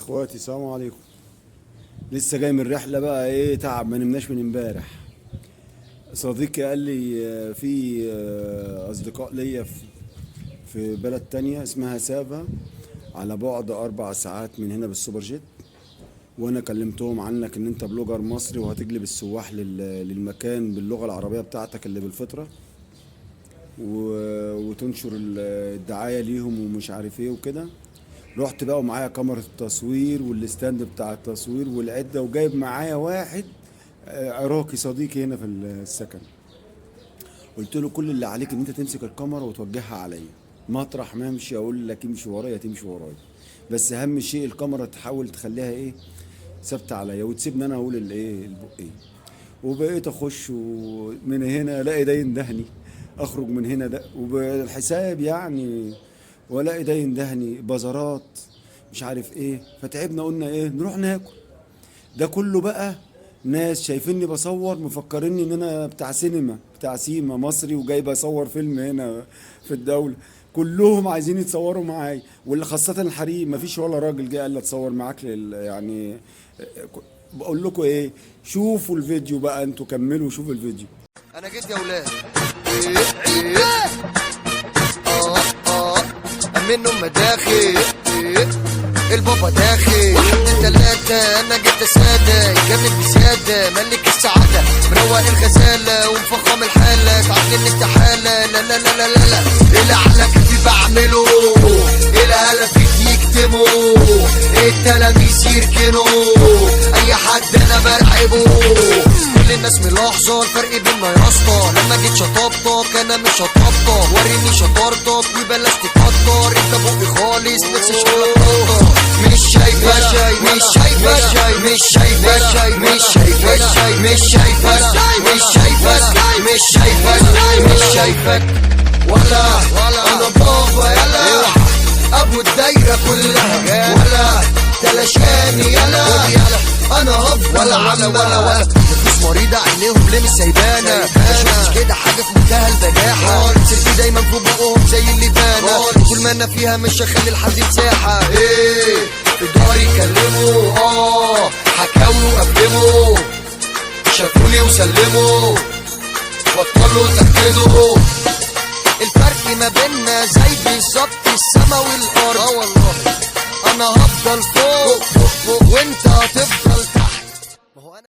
اخواتي، السلام عليكم. لسه جاي من الرحلة بقى، ايه تعب، ما نمناش من امبارح. صديقي قال لي في اصدقاء ليا في بلد تانية اسمها سافا، على بعد 4 ساعات من هنا بالسوبر جيت. وانا كلمتهم عنك ان انت blogger مصري وهتجلب السواح للمكان باللغة العربية بتاعتك اللي بالفطرة، وتنشر الدعاية ليهم ومش عارف ايه وكده. رحت بقى ومعايا كاميرا التصوير وال stand بتاع التصوير والعدة، وجايب معايا واحد عراقي صديقي هنا في السكن. قلت له كل اللي عليك ان انت تمسك الكاميرا وتوجهها عليا، مطرح ما امشي اقول لك امشي ورايا تمشي ورايا، بس اهم شيء الكاميرا تحاول تخليها ايه ثابتة عليا وتسيبني انا اقول الايه البقين. وبقيت اخش من هنا الاقي ده يندهني، اخرج من هنا ده وبالحساب يعني، والاقي ده يندهني، بازارات مش عارف ايه. فتعبنا، قلنا ايه نروح ناكل. ده كله بقى ناس شايفيني بصور مفكريني ان انا بتاع سينما، بتاع سيما مصري وجاي بصور فيلم هنا في الدولة. كلهم عايزين يتصوروا معايا، واللي خاصة الحريم، مفيش ولا راجل جه قال لي اتصور معاك يعني. بقول لكم ايه، شوفوا الفيديو بقى، انتوا كملوا شوفوا الفيديو. انا جيت يا ولاد. إيه إيه. اه اه منه مداخل. إيه. البابا داخل واحد اتنين تلاتة، انا جيت سادة جامد بزيادة، ملك السعادة، مروق الغزالة ومفخم الحالة، تعجن استحالة. لا لا لا لا لا لا، اللي على كتفي بعمله، اللي هلا فيك يكتموا، التلاميذ يركنوا، اي حد انا برعبه. كل الناس ملاحظة الفرق بينا يا اسطى، لما جيت شطبتك انا مش شطبتك، وريني شطارتك وبلاش تكتر، انت بقي خالص نفس شغلك طنطا. مش شايفك مش شايفك مش شايفك مش شايفك مش شايفك مش شايفك مش شايفك مش شايفك ولا انا بابا، يلا ابو الدايرة كلها، ولا تلاشاني، يلا انا هفضل ولا ولا ولا ولا نفوس مريضة عينيهم ليه مش سايبانا، ما شفتش كده حاجة في منتهى البجاحة، سيرتي دايما في بقهم زي اللي بانا، طول ما انا فيها مش هخلي لحد مساحة. ايه في داري يكلموا، حكاوي وقفلموا، شافوني وسلموا، بطلوا تأكدوا الفرق ما بينا زي بالظبط السما والارض. اه والله انا هفضل فوق وانت هتفضل.